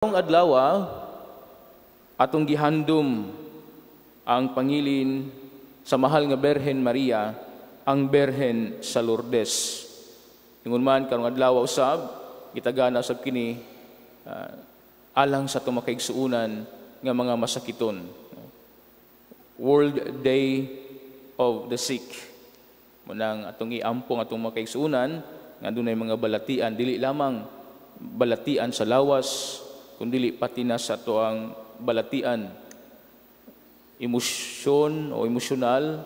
Karong adlaw, atong gihandom ang pangilin sa mahal nga Berhen Maria, ang Berhen sa Lourdes. Ingon man karong adlaw usab, gitagana usab kini alang sa atong makaigsuonan nga mga masakiton. World Day of the Sick. Munang atong iampong atong makaigsuonan nga dunay mga balatian, dili lamang balatian sa lawas, kundili pati na sa atoang balatian emosyon o emosyonal,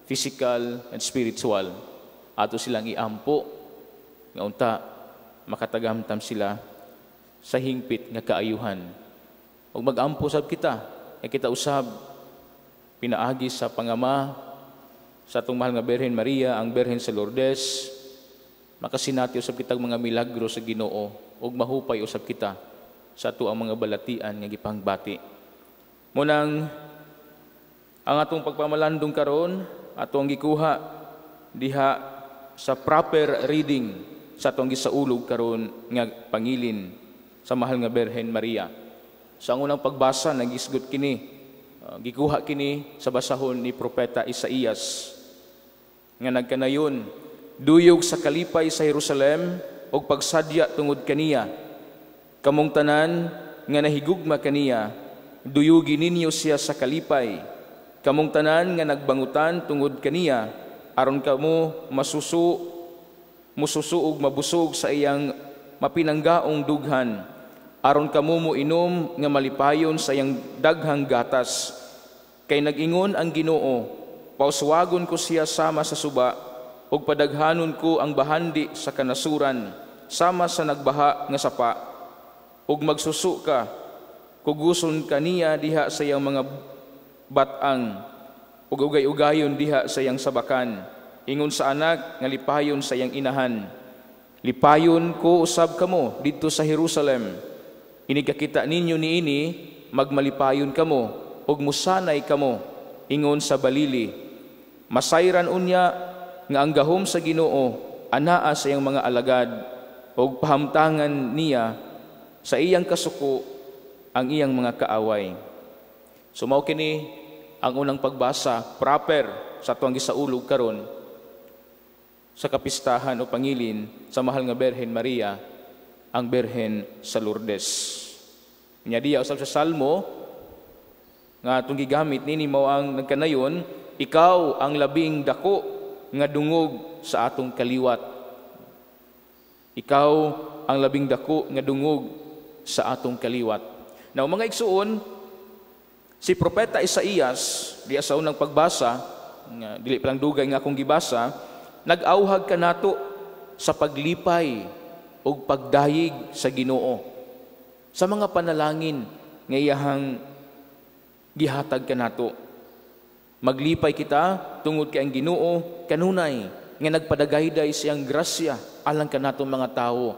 physical and spiritual. Ato silang iampo nga unta makatagamtam sila sa hingpit nga kaayuhan. Ug magampo sab kita, nga kita usab pinaagi sa pangama sa atong mahal nga Berhen Maria, ang Berhen sa Lourdes, makasinati usab kitag mga milagro sa Ginoo ug mahupay usab kita sa ato ang mga balatian nga gipangbati. Munang ang atong pagpamalandong karon, ato ang gikuha diha sa proper reading sa atong gisaulog karon nga pangilin sa mahal nga Berhen Maria. Sa ang unang pagbasa, nagisgot kini, gikuha kini sa basahon ni Propeta Isaías nga nagkanayon, "Duyog sa kalipay sa Jerusalem ug pagsadya tungod kaniya. Kamong tanan nga nahigugma kaniya, duyugi ninyo siya sa kalipay. Kamong tanan nga nagbangutan tungod kaniya, aron kamo masusu mususu ug mabusog sa iyang mapinanggaong dughan, aron kamo moinom nga malipayon sa iyang daghang gatas. Kay nag-ingon ang Ginoo, pauswagon ko siya sama sa suba, ug padaghanon ko ang bahandi sa kanasuran sama sa nagbaha nga sapa. Ug magsusu ka, kuguson ka niya diha sa iyang mga batang, ug ugay-ugayon diha sa iyang sabakan, ingon sa anak nga lipayon sa iyang inahan. Lipayon ko usab kamo didto sa Jerusalem. Inig kakita ninyo niini, magmalipayon kamo ug musanay kamo ingon sa balili. Masayran unya nga ang gahom sa Ginoo anaa sa iyang mga alagad, ug pahamtangan niya sa iyang kasuko ang iyang mga kaaway." So mao kini ang unang pagbasa proper sa atuang gisaulog karon sa kapistahan o pangilin sa mahal nga Berhen Maria, ang Berhen sa Lourdes. Nya diya usab sa Salmo nga atong gigamit nini, mao ang nagkanayon, "Ikaw ang labing dako nga dungog sa atong kaliwat." Ikaw ang labing dako nga dungog sa atong kaliwat. Now, mga igsuon, si Propeta Isaías, diya sa unang pagbasa, nga dili pa lang dugay nga akong gibasa, nag-awhag kanato sa paglipay ug pagdayig sa Ginoo sa mga panalangin nga iyahang gihatag kanato. Maglipay kita tungod kay ang Ginoo kanunay nga nagpadagayday siyang grasya alang kanato mga tawo.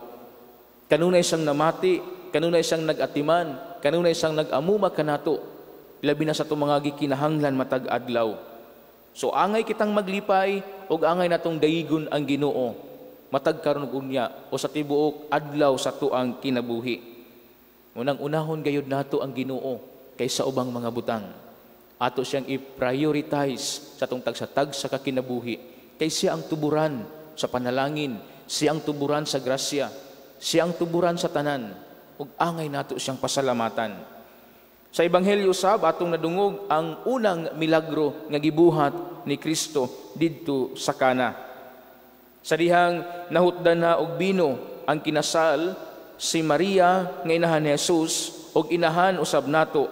Kanunay siyang namati, kanunay siyang nag-atiman, kanunay siyang nag-amuma kanato, labi na sa atong mga gikinahanglan matag adlaw. So angay kitang maglipay ug angay natong dayigon ang Ginoo matag karon ug unya o sa tibuok adlaw sa tuang kinabuhi. Unang unahon gayud nato ang Ginoo kaysa ubang mga butang. Ato siyang i-prioritize sa atong tagsa-tagsa ka kinabuhi kay siya ang tuburan sa panalangin, siya ang tuburan sa grasya, siya ang tuburan sa tanan, ug angay nato siyang pasalamatan. Sa Ebanghelyo sab, atong nadungog ang unang milagro nga gibuhat ni Kristo didto sa Kana. Sa dihang nahutdan na og bino ang kinasal, si Maria nga inahan ni Jesus og inahan usab nato,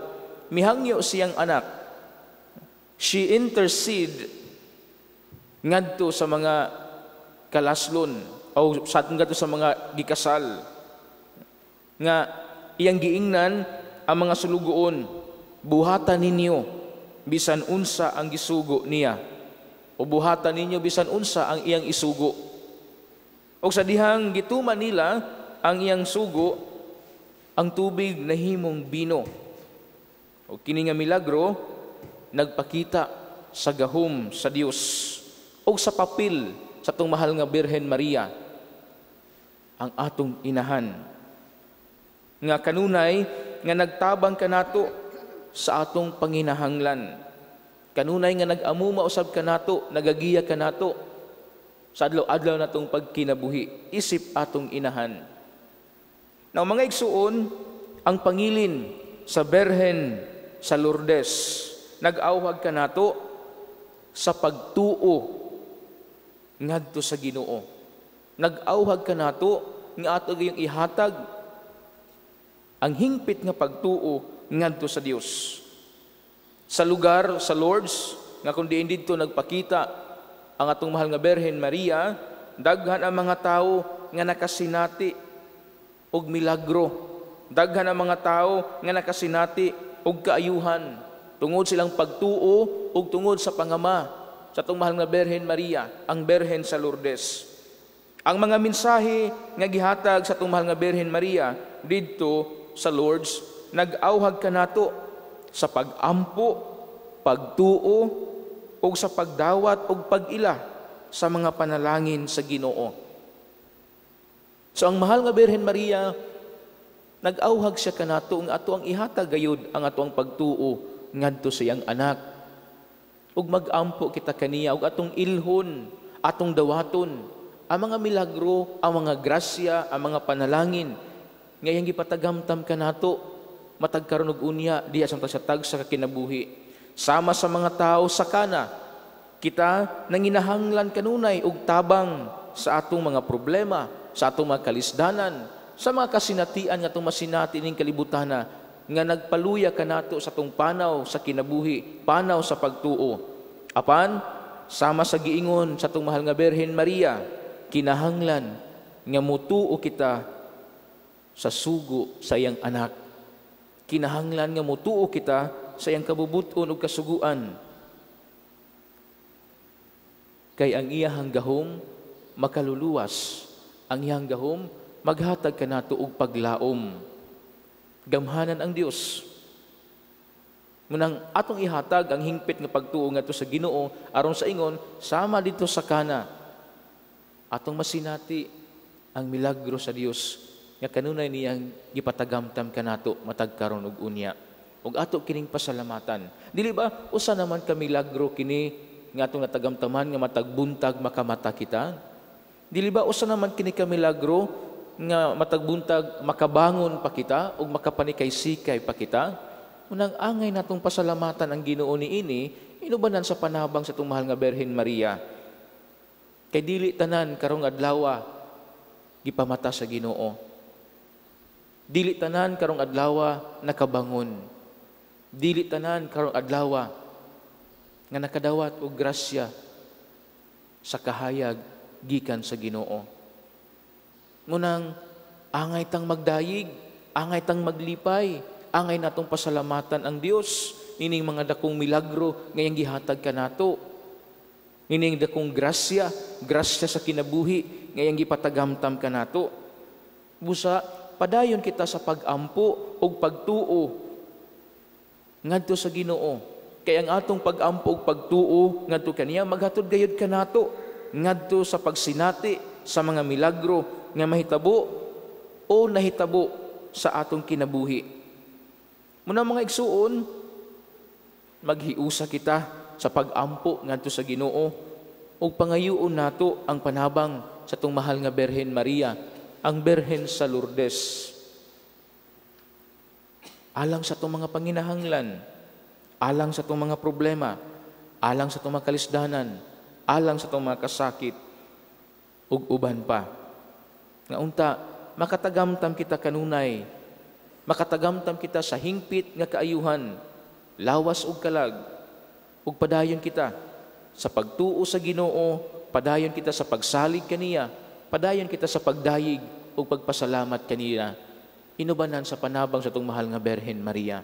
mihangyo siyang anak. She intercede ngadto sa mga kalaslon o sa ngadto sa mga gikasal nga iyang giingnan ang mga sulugoon, "Buhatan ninyo bisan unsa ang gisugo niya," o "Buhatan ninyo bisan unsa ang iyang isugo." Og sa dihang gituman nila ang iyang sugo, ang tubig nahimong bino. O kini nga milagro nagpakita sa gahom sa Dios og sa papel sa atong mahal nga Birhen Maria, ang atong inahan. Nga kanunay nga nagtabang kanato sa atong panginahanglan. Kanunay nga nag-amuma usab kanato, nagagiya kanato sa adlaw-adlaw natong pagkinabuhi, isip atong inahan. Now mga igsuon, ang pangilin sa Berhen sa Lourdes nag-awhag kanato sa pagtuo ngadto sa Ginoo. Nag-awhag kanato nga ato gayong ihatag ang hingpit nga pagtuo ngadto sa Dios. Sa lugar sa Lourdes nga kun diin didto nagpakita ang atong mahal nga Berhen Maria, daghan ang mga tawo nga nakasinati og milagro. Daghan ang mga tawo nga nakasinati og kaayuhan tungod silang pagtuo ug tungod sa pangama sa atong mahal nga Berhen Maria, ang Berhen sa Lourdes. Ang mga mensahe nga gihatag sa atong mahal nga Berhen Maria didto sa Lourdes nag-awhag kanato sa pag-ampo, pagtuo ug sa pagdawat ug pag-ila sa mga panalangin sa Ginoo. So ang mahal nga Berhen Maria nag-awhag siya kanato nga ato ang ihatag gayud ang ato ang pagtuo ngadto sa iyang anak. Ug mag-ampo kita kaniya ug atong ilhon, atong dawaton ang mga milagro, ang mga grasya, ang mga panalangin nga iyang gipatagamtam kanato matag karon ug unya diha sa tagsa ka kinabuhi. Sama sa mga tao sa Kana, kita nanginahanglan kanunay og tabang sa atong mga problema, sa atong mga kalisdanan, sa mga kasinatian nga atong masinati ning kalibutana nga nagpaluya kanato sa atong panaw sa kinabuhi, panaw sa pagtuo. Apan sama sa giingon sa atong mahal nga Berhen Maria, kinahanglan nga mutuo kita sa sugo sa iyang anak. Kinahanglan nga mutuo kita sa iyang kabubuton ug kasuguan. Kay ang iyahang gahom makaluluwas, ang iyahang gahom maghatag kanato og paglaom. Gamhanan ang Dios. Munang atong ihatag ang hingpit nga pagtuo ngadto sa Ginoo aron sa ingon sama dito sa Kana atong masinati ang milagro sa Dios nga kanunay niyang gipatagamtam kanato matag karon ug unya. Ug ato kining pasalamatan. Dili ba usa naman ka milagro kini nga atong natagamtaman nga matag buntag makamata kita? Dili ba usa naman kini ka milagro nga matag buntag makabangon pa kita ug makapanikay-sikay pa kita? Unang angay natong pasalamatan ang Ginoo niini inubanan sa panabang sa atong mahal nga Berhen Maria. Kay dili tanan karong adlaw gipamata sa Ginoo. Dili tanan karong adlaw nakabangon. Dili tanan karong adlaw nga nakadawat og grasya sa kahayag gikan sa Ginoo. Munang angay tang magdayig, angay tang maglipay, angay natong pasalamatan ang Dios nining mga dakong milagro ngayang gihatag kanato. Nining dakong grasya, grasya sa kinabuhi ngayang gipatagamtam kanato. Busa padayon kita sa pag-ampo ug pagtuo ngadto sa Ginoo. Kay ang atong pag-ampo ug pagtuo ngadto kaniya maghatod gayud kanato ngadto sa pagsinati sa mga milagro nga mahitabo o nahitabo sa atong kinabuhi. Muna mga igsuon, maghiusa kita sa pag-ampo ngadto sa Ginoo ug pangayuon nato ang panabang sa atong mahal nga Berhen Maria, ang Berhen sa Lourdes. Alang sa atong mga panginahanglan, alang sa atong mga problema, alang sa atong mga kalisdanan, alang sa atong mga kasakit, ug uban pa. Nga unta, makatagamtam kita kanunay, makatagamtam kita sa hingpit nga kaayuhan, lawas ug kalag, ug padayon kita sa pagtuo sa Ginoo, padayon kita sa pagsalig kaniya, padayon kita sa pagdayig ug pagpasalamat kaniya. Inubanan sa panabang sa atong mahal nga Berhen Maria.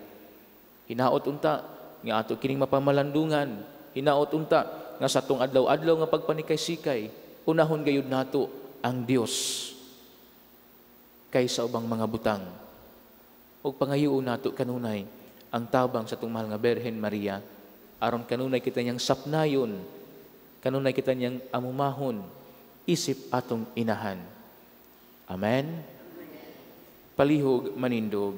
Hinaot unta nga ato kining mapamalandungan, hinaot unta nga sa atong adlaw-adlaw nga pagpanikay-sikay, unahon gayud nato ang Dios kaysa ubang mga butang. Ug pangayoon nato kanunay ang tabang sa atong mahal nga Berhen Maria, aron kanunay kita niyang sapnayon, kanunay kita niyang amumahon, isip atong inahan. Amen. Palihog manindog.